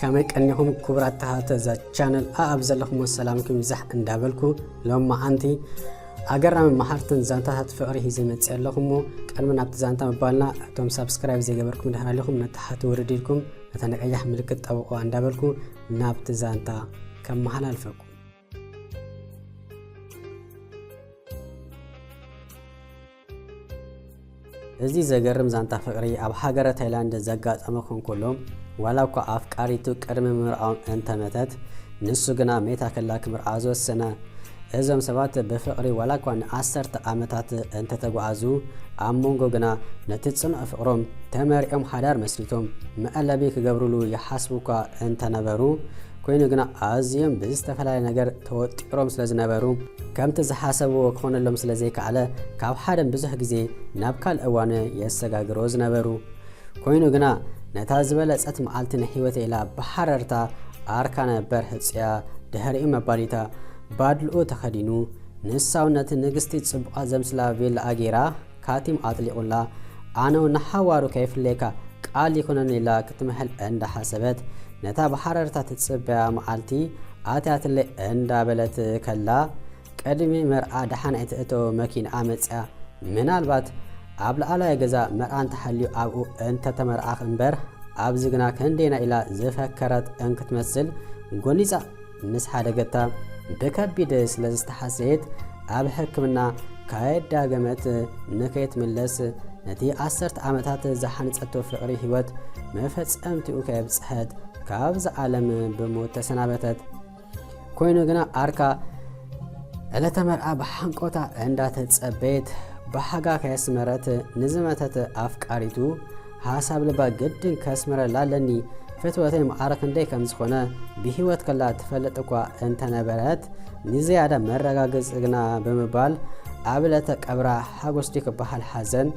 ከመይ ቀኒኹም ክቡራት ተኸታተልቲ እዛ ቻነል? ኣኣብ ዘለኹሞ ሰላምኩም ይብዛሕ እንዳበልኩ፣ ሎም መዓንቲ ኣገራሚ መሃርትን ዛንታታት ፍቕሪ ሂዘ መፅእ ኣለኹ። እሞ ቅድሚ ናብቲ ዛንታ ምባልና፣ እቶም ሳብስክራይብ ዘይገበርኩም ድሕር ኣለኹም፣ ነታሕቲ ውርድ ኢልኩም ነታ ነቀያሕ ምልክት ጠብቑዋ እንዳበልኩ ናብቲ ዛንታ ከመሓላልፈኩም። እዚ ዘገርም ዛንታ ፍቕሪ ኣብ ሃገረ ታይላንድ ዘጋጠመ ኮንኮሎ፣ ዋላ እኳ ኣፍቃሪቱ ቅድሚ ምርዓኦም እንተመተት፣ ንሱ ግና ሜታ ከላ ክምርዓ ዝወሰነ። እዞም ሰባት ብፍቕሪ ዋላ እኳ ንዓሰርተ ዓመታት እንተተጓዓዙ፣ ኣብ መንጎ ግና ነቲ ጽኑዕ ፍቕሮም ተመሪዖም ሓዳር መስሪቶም መቐለቢ ክገብሩሉ ይሓስቡ እኳ እንተነበሩ፣ ኮይኑ ግና ኣዝዮም ብዝተፈላለየ ነገር ተወጢሮም ስለ ዝነበሩ፣ ከምቲ ዝሓሰብዎ ክኾነሎም ስለ ዘይከኣለ፣ ካብ ሓደ ብዙሕ ግዜ ናብ ካልእ እዋን የሰጋግርዎ ዝነበሩ። ኮይኑ ግና፣ ነታ ዝበለጸት መዓልቲ ናይ ህይወተይ ኢላ ብሓረርታ ኣርካነ በር ህጽያ፣ ድሕሪኡ መባሊታ ባድልኡ ተኸዲኑ፣ ንሳውን ነቲ ንግስቲ ጽቡቓት ዘምስላ ቬላኣ ገይራ፣ ካቲም ኣጥሊቑላ፣ ኣነ እውን ንሓዋሩ ከይፍለየካ ቃል ይኹነኒ ኢላ ክትምሕል እንዳሓሰበት፣ ነታ ብሓረርታ ትጽበያ መዓልቲ ኣትያትለይ እንዳበለት ከላ፣ ቅድሚ መርዓ ደሓን ኣይትእተዎ መኪንኣ መጽያ። ምናልባት ኣብ ላዕላይ ገዛ መርዓ እንተሃልዩ ኣብኡ እንተተመርዓኽ እምበር፣ ኣብዚ ግና ክንደየናይ ኢላ ዝፈከረት እንክትመስል ጎኒጻ ምስ ሓደገታ፣ ብከቢድ ስለ ዝተሓሰየት፣ ኣብ ሕክምና ካየዳገመት ንከይትምለስ፣ ነቲ ዓሰርተ ዓመታት ዝሓንጸቶ ፍቕሪ ህይወት መፈጸምትኡ ከየብጽሐት፣ ካብዛ ዓለም ብሞት ተሰናበተት። ኮይኑ ግና ኣርካ ዕለተ መርዓ ብሓንቆታ እንዳተጸበየት፣ ብሓጋ ከየስመረት ንዝመተት ኣፍቃሪቱ፣ ሓሳብ ልባ ግድን ከስምረላ ኣለኒ፣ ፍትወተይ ማዕረ ክንደይ ከም ዝኾነ ብህይወት ከላ ትፈልጥ እኳ እንተነበረት፣ ንዝያዳ መረጋገጺ ግና ብምባል፣ ኣብ ዕለተ ቀብራ ሓጎስ ድዩ ክበሃል ሓዘን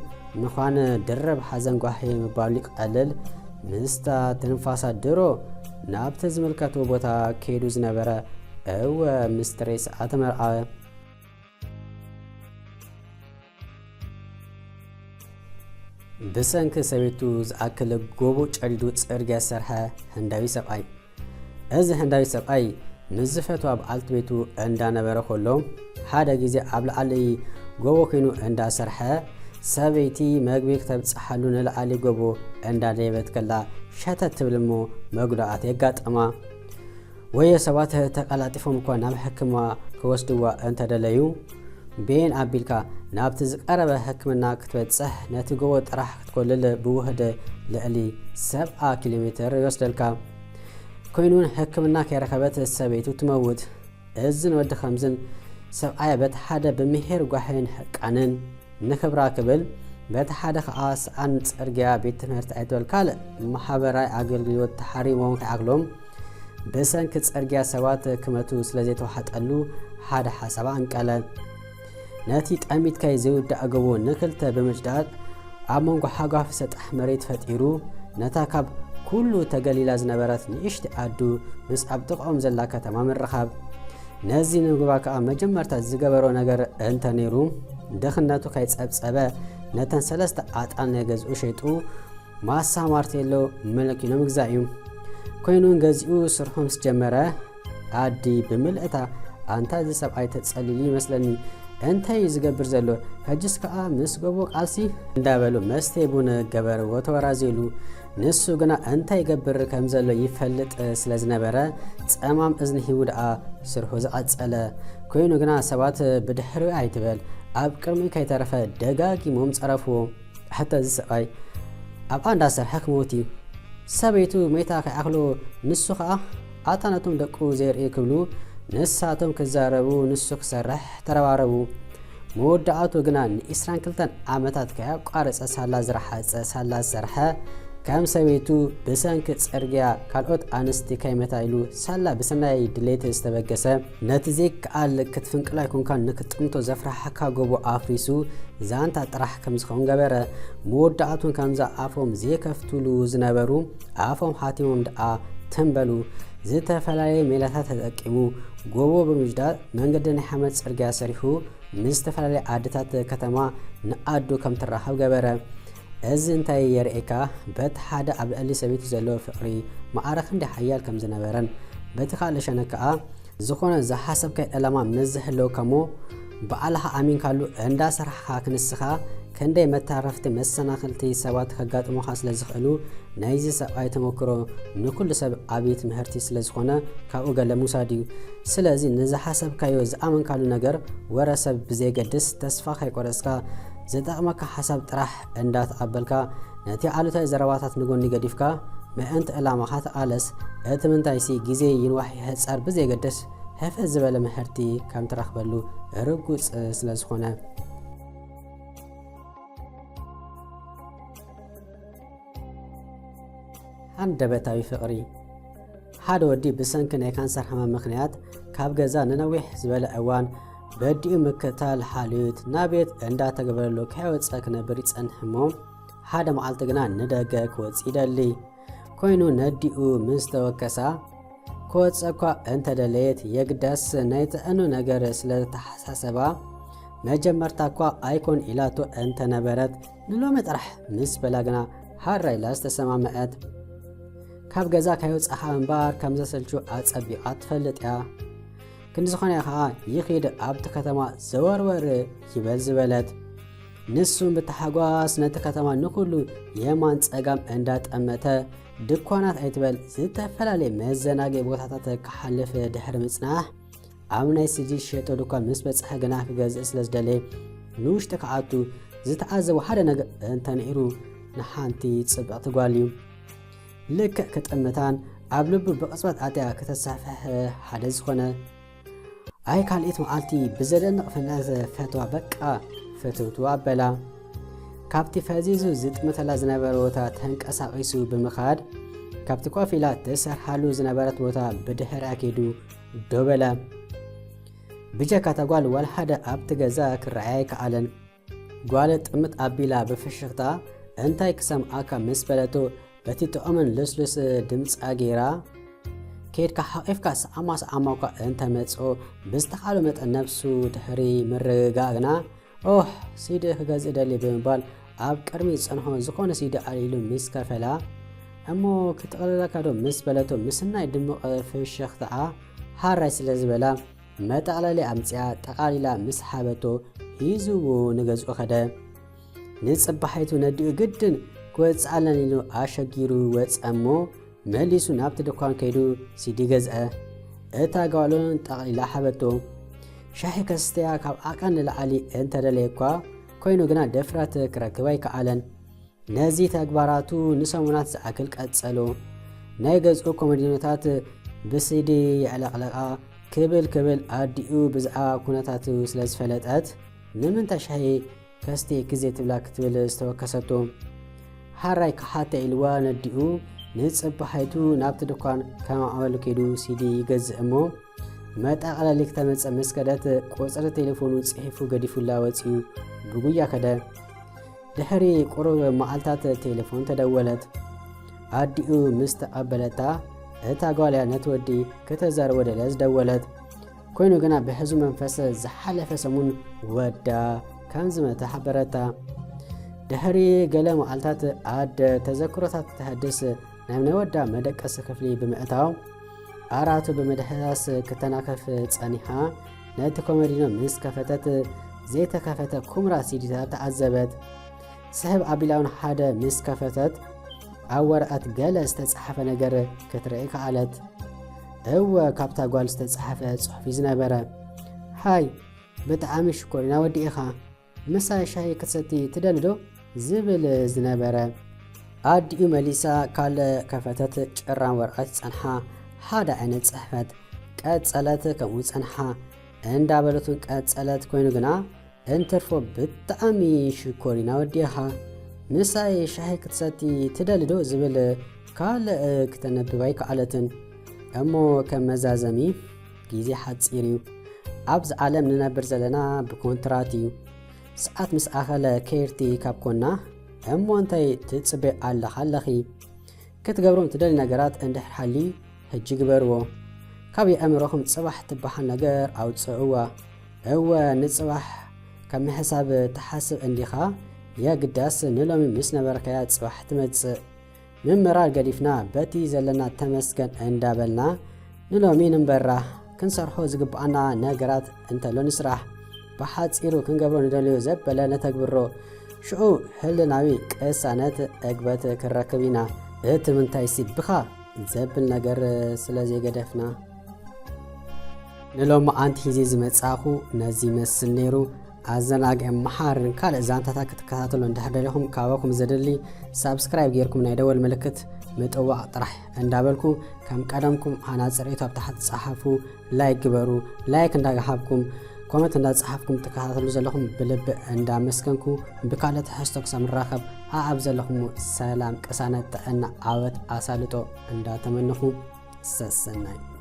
ምዃን ድርብ ሓዘን ጓሂ ምባሉ ይቐልል። ምስታ ትንፋሳ ድሮ ናብቲ ዝምልከትዎ ቦታ ከይዱ ዝነበረ፣ እወ፣ ምስ ትሬስ ኣተመርዓወ። ብሰንኪ ሰበይቱ ዝኣክል ጎቦ ጨዲዱ ጽርግያ ዝሰርሐ ህንዳዊ ሰብኣይ። እዚ ህንዳዊ ሰብኣይ ምስ ዝፈትዋ በዓልቲ ቤቱ እንዳነበረ ከሎ፣ ሓደ ግዜ ኣብ ላዕሊ ጎቦ ኮይኑ እንዳሰርሐ፣ ሰበይቲ መግቢ ክተብጽሓሉ ንላዕሊ ጎቦ እንዳደየበት ከላ፣ ሸተት ትብል እሞ መጉዳኣት የጋጥማ። ወዮ ሰባት ተቀላጢፎም እኳ ናብ ሕክማ ክወስድዋ እንተደለዩ፣ ቤን ኣቢልካ ናብቲ ዝቀረበ ሕክምና ክትበጽሕ፣ ነቲ ጎቦ ጥራሕ ክትኮልል ብውህድ ልዕሊ ሰብዓ ኪሎ ሜትር ይወስደልካ። ኮይኑ እውን ሕክምና ከይረኸበት ሰበይቱ ትመውት። እዝን ወዲ ከምዝን ሰብኣያ በቲ ሓደ ብምሄር ጓሄን ሕቃንን ንክብራ ክብል፣ በቲ ሓደ ከዓ ሰኣን ጽርግያ ቤት ትምህርቲ ኣይትበል ካልእ ማሕበራዊ ኣገልግሎት ተሓሪሞም ከይኣክሎም፣ ብሰንኪ ጽርግያ ሰባት ክመቱ ስለ ዘይተዋሕጠሉ ሓደ ሓሳብ ኣንቀለ። ነቲ ጠሚትካይ ዘይውዳእ ጎቦ ንክልተ ብምጭዳድ፣ ኣብ መንጎ ሓጓፍ ሰጣሕ መሬት ፈጢሩ፣ ነታ ካብ ኩሉ ተገሊላ ዝነበረት ንእሽቲ ኣዱ ምስ ኣብ ጥቕኦም ዘላ ከተማ ምርኻብ። ነዚ ንምግባር ከኣ መጀመርታ ዝገበሮ ነገር እንተ ነይሩ፣ ድኽነቱ ከይጸብጸበ፣ ነተን ሰለስተ ኣጣል ናይ ገዝኡ ሸይጡ፣ ማሳ ማርቴሎ መለኪኖ ምግዛእ እዩ። ኮይኑ እውን ገዚኡ ስርሑ ምስ ጀመረ፣ ኣዲ ብምልእታ፣ "ኣንታ እዚ ሰብኣይ ተጸሊሉ ይመስለኒ፣ እንታይ እዩ ዝገብር ዘሎ? ሕጅስ ከኣ ምስ ጎቦ ቃልሲ?" እንዳበሉ መስተ ቡን ገበርዎ ተወራዜሉ። ንሱ ግና እንታይ ይገብር ከም ዘሎ ይፈልጥ ስለ ዝነበረ፣ ጸማም እዝኒ ሂቡ ደኣ ስርሑ ዝቐጸለ። ኮይኑ ግና ሰባት ብድሕሪኡ ኣይትበል፣ ኣብ ቅድሚኡ ከይተረፈ ደጋጊሞም ጸረፍዎ። ሕቶ እዚ ሰብኣይ ኣብኣ እንዳሰርሐ ክመውት እዩ። ሰበይቱ መይታ ከይኣኽሎ ንሱ ኸኣ ኣታ ነቶም ደቁ ዘይርኢ ክብሉ ንሳቶም ክዛረቡ ንሱ ክሰርሕ ተረባረቡ። መወዳእቱ ግና ንዒስራን ክልተን ዓመታት ከየቋረጸ ሳላ ዝረሓጸ ሳላ ዝሰርሐ ከም ሰበይቱ ብሰንኪ ጽርግያ ካልኦት ኣንስቲ ከይመታ ኢሉ ሳላ ብሰናይ ድሌት ዝተበገሰ ነቲ ዘይከኣል ክትፍንቅሎ ኣይኮንካን ንክጥምቶ ዘፍርሓካ ጎቦ ኣፍሪሱ ዛንታ ጥራሕ ከም ዝኸውን ገበረ። መወዳእቱን ከምዛ ኣፎም ዘይከፍትሉ ዝነበሩ ኣፎም ሓቲሞም ደኣ ተንበሉ። ዝተፈላለየ ሜላታት ተጠቂሙ ጎቦ ብምጅዳድ መንገዲ ናይ ሓመድ ጽርግያ ሰሪሑ ምስ ዝተፈላለየ ዓድታት ከተማ ንኣዱ ከም ትራኸብ ገበረ። እዚ እንታይ የርእየካ? በቲ ሓደ ኣብ ልዕሊ ሰበይቲ ዘለዎ ፍቕሪ ማዕረ ክንደይ ሓያል ከም ዝነበረን፣ በቲ ካልእ ሸነክ ከኣ ዝኾነ ዝሓሰብካዮ ዕላማ ምስ ዝህልወካ እሞ ባዕልኻ ኣሚንካሉ እንዳሰርሕኻ ክንስኻ ክንደይ መታረፍቲ መሰናኽልቲ ሰባት ከጋጥሙኻ ስለ ዝኽእሉ ናይዚ ሰብኣይ ተመክሮ ንኩሉ ሰብ ዓብዪ ትምህርቲ ስለ ዝኾነ ካብኡ ገለ ምውሳድ እዩ። ስለዚ ንዝሓሰብካዮ ዝኣመንካሉ ነገር ወረ ሰብ ብዘየገድስ ተስፋ ከይቆረጽካ ዝጠቕመካ ሓሳብ ጥራሕ እንዳተቐበልካ ነቲ ኣሉታዊ ዘረባታት ንጎኒ ገዲፍካ ምእንቲ ዕላማኻ ተቓለስ። እቲ ምንታይሲ ግዜ ይንዋሕ ይሕጸር ብዘየገድስ ህፍህ ዝበለ ምህርቲ ከም ትረኽበሉ ርጉጽ ስለ ዝኾነ። ሃንደበታዊ ፍቕሪ። ሓደ ወዲ ብሰንኪ ናይ ካንሰር ሕማም ምኽንያት ካብ ገዛ ንነዊሕ ዝበለ እዋን በዲኡ ምክትታል ሓልዮት ናቤት እንዳተገበረሉ ከይወፀ ክነብር ይጸንሕ እሞ ሓደ መዓልቲ ግና ንደገ ክወፅእ ይደሊ ኮይኑ ነዲኡ ምስ ተወከሳ ክወፀ እኳ እንተደለየት የግዳስ ናይ ጥዕኑ ነገር ስለ ዝተሓሳሰባ መጀመርታ እኳ ኣይኮን ኢላቶ እንተነበረት ንሎሚ ጥራሕ ምስ በላ ግና ሃራ ኢላ ዝተሰማምዐት። ካብ ገዛ ካይወጻኻ እምበር ከም ዘሰልቹ ኣጸቢቓ ትፈልጥ እያ። ክንዲ ዝኾነ ከኣ ይኺድ ኣብቲ ከተማ ዘወርወር ይበል ዝበለት። ንሱም ብታሓጓስ ነቲ ከተማ ንኹሉ የማን ጸጋም እንዳጠመተ ድኳናት ኣይትበል ዝተፈላለየ መዘናግዒ ቦታታት ክሓልፍ ድሕሪ ምጽናሕ ኣብ ናይ ሲዲ ዝሸየጦ ድኳን ምስ በጽሐ ግና ክገዝእ ስለ ዝደለየ ንውሽጢ ክኣቱ ዝተዓዘቦ ሓደ ነገር እንተነይሩ ንሓንቲ ጽብቕቲ ጓል እዩ። ልክዕ ክጥምታን ኣብ ልቡ ብቕጽበት ኣትያ ክተሳፍሕ ሓደ ዝኾነ ኣይ ካልኢት መዓልቲ ብዘደንቕ ፍጥነት ፈትዋ በቃ ፍትውትዋ ኣበላ። ካብቲ ፈዚዙ ዝጥምተላ ዝነበረ ቦታ ተንቀሳቒሱ ብምኻድ ካብቲ ኮፍ ኢላ ትሰርሓሉ ዝነበረት ቦታ ብድሕሪኣ ከይዱ ደው በለ። ብጀካ እታ ጓል ዋላ ሓደ ኣብቲ ገዛ ክረኣያ ኣይከኣለን። ጓል ጥምት ኣቢላ ብፍሽኽታ እንታይ ክሰምዓካ ምስ በለቶ በቲ ጥዑምን ልስሉስ ድምጻ ገይራ ከይድካ ሓቒፍካ ሰዓማ ሰዓማ እኳ እንተመጽኦ ብዝተኻእሎ መጠን ነብሱ ድሕሪ ምርግጋእ ግና ኦህ ሲዲ ክገዝእ ደሊ ብምባል ኣብ ቅድሚ ዝጸንሖ ዝኾነ ሲዲ ኣልዒሉ ምስ ከፈላ እሞ ክጥቕልለካ ዶ ምስ በለቶ ምስናይ ድሙቕ ፍሽኽታኣ ሃራይ ስለ ዝበላ መጠቕለሊ ኣምጺኣ ጠቓሊላ ምስ ሓበቶ ሂዝዎ ንገዝኡ ከደ። ንጽባሒቱ ነዲኡ ግድን ክወጽኣለን ኢሉ ኣሸጊሩ ወጸ እሞ መሊሱ ናብቲ ድኳን ከይዱ ሲዲ ገዝአ። እታ ጓሉን ጠቕሊላ ሓበቶ። ሻሂ ከስተያ ካብ ዓቐን ንላዕሊ እንተደለየ እኳ ኮይኑ ግና ድፍረት ክረክብ ኣይከኣለን። ነዚ ተግባራቱ ንሰሙናት ዝኣክል ቀጸሎ። ናይ ገዝኡ ኮመዲኖታት ብሲዲ የዕለቕለቓ ክብል ክብል ኣዲኡ ብዛዕባ ኩነታቱ ስለ ዝፈለጠት ንምንታይ ሻሂ ከስትየኪ ዘይትብላ ክትብል ዝተወከሰቶ። ሓራይ ክሓተ ኢልዋ ነዲኡ ንጽባሒቱ ናብቲ ድኳን ከማዕበሉ ከይዱ ሲዲ ይገዝእ እሞ መጠቕለሊ ክተመጽእ ምስ ከደት ቁጽሪ ቴሌፎኑ ጽሒፉ ገዲፉላ ወጺኡ ብጉያ ከደ። ድሕሪ ቁሩብ መዓልታት ቴሌፎን ተደወለት። ኣዲኡ ምስ ተቐበለታ እታ ጓል እያ ነቲ ወዲ ክተዛርቦ ደልያ ዝደወለት። ኮይኑ ግና ብሕዙ መንፈስ ዝሓለፈ ሰሙን ወዳ ከም ዝመተ ሓበረታ። ድሕሪ ገለ መዓልታት ኣደ ተዘክሮታት ተሃድስ ናብ ናይ ወዳ መደቀሲ ክፍሊ ብምእታው ኣራቱ ብምድህሳስ ክተናኸፍ ጸኒሓ ነቲ ኮመዲኖ ምስ ከፈተት ዘይተኸፈተ ኩምራ ሲዲታት ተዓዘበት። ስሕብ ኣቢላውን ሓደ ምስ ከፈተት ኣብ ወረቐት ገለ ዝተጻሓፈ ነገር ክትርኢ ከኣለት። እወ ካብታ ጓል ዝተጻሓፈ ጽሑፍ እዩ ዝነበረ። ሃይ ብጣዕሚ ሽኮሪና ወዲ ኢኻ። ምሳይ ሻሂ ክትሰቲ ትደሊ ዶ? ዝብል ዝነበረ። ኣዲኡ መሊሳ ካልእ ከፈተት ጭራም ወረቐት ጸንሓ ሓደ ዓይነት ጽሕፈት ቀጸለት ከምኡ ጸንሓ እንዳበለቱን ቀጸለት ኮይኑ ግና እንትርፎ ብጣዕሚ ሽኮሪና ወዲ ኢኻ። ምሳይ ሻሂ ክትሰቲ ትደሊ ዶ? ዝብል ካልእ ክተነብብ ኣይከኣለትን። እሞ ከም መዛዘሚ ግዜ ሓጺር እዩ። ኣብዚ ዓለም ንነብር ዘለና ብኮንትራት እዩ። ሰዓት ምስ ኣኸለ ከይርቲ ካብ ኮና እሞ እንታይ ትጽበ ኣለኻ ኣለኺ? ክትገብሮም ትደሊ ነገራት እንድሕር ሓሊ ሕጂ ግበርዎ። ካብ የእምሮኹም ጽባሕ ትበሃል ነገር ኣውጽእዋ። እወ ንጽባሕ ካብ ምሕሳብ ትሓስብ እንዲኻ የግዳስ ንሎሚ ምስ ነበርካያ ጽባሕ ትመጽእ ምምራር ገዲፍና በቲ ዘለና ተመስገን እንዳበልና ንሎሚ ንንበራ ክንሰርሖ ዝግብኣና ነገራት እንተሎ ንስራሕ። ብሓጺሩ ክንገብሮ ንደልዮ ዘበለ ነተግብሮ። ሽዑ ህልናዊ ቅሳነት ዕግበት ክንረክብ ኢና። እቲ ምንታይሲ ብኻ ዘብል ነገር ስለ ዘይገደፍና። ንሎሚ ኣንቲ ሂዜ ዝመጻኹ ነዚ ይመስል ነይሩ። ኣዘናግዕን መሓርን ካልእ ዛንታታት ክትከታተሉ እንድሕር ደሊኹም ካባኹም ዘደሊ ሳብስክራይብ ጌርኩም ናይ ደወል ምልክት ምጥዋቕ ጥራሕ እንዳበልኩ ከም ቀደምኩም ሃናጺ ርእይቶ ኣብ ታሕቲ ጸሓፉ፣ ላይክ ግበሩ። ላይክ እንዳገሃብኩም ኮመንት እንዳጸሓፍኩም ትከታተሉ ዘለኹም ብልቢ እንዳመስገንኩ ብካልእ ትሕዝቶ ክሳብ ንራኸብ ኣኣብ ዘለኹም ሰላም ቅሳነት ጥዕና ዓወት ኣሳልጦ እንዳተመነኹ ሰሰናይ።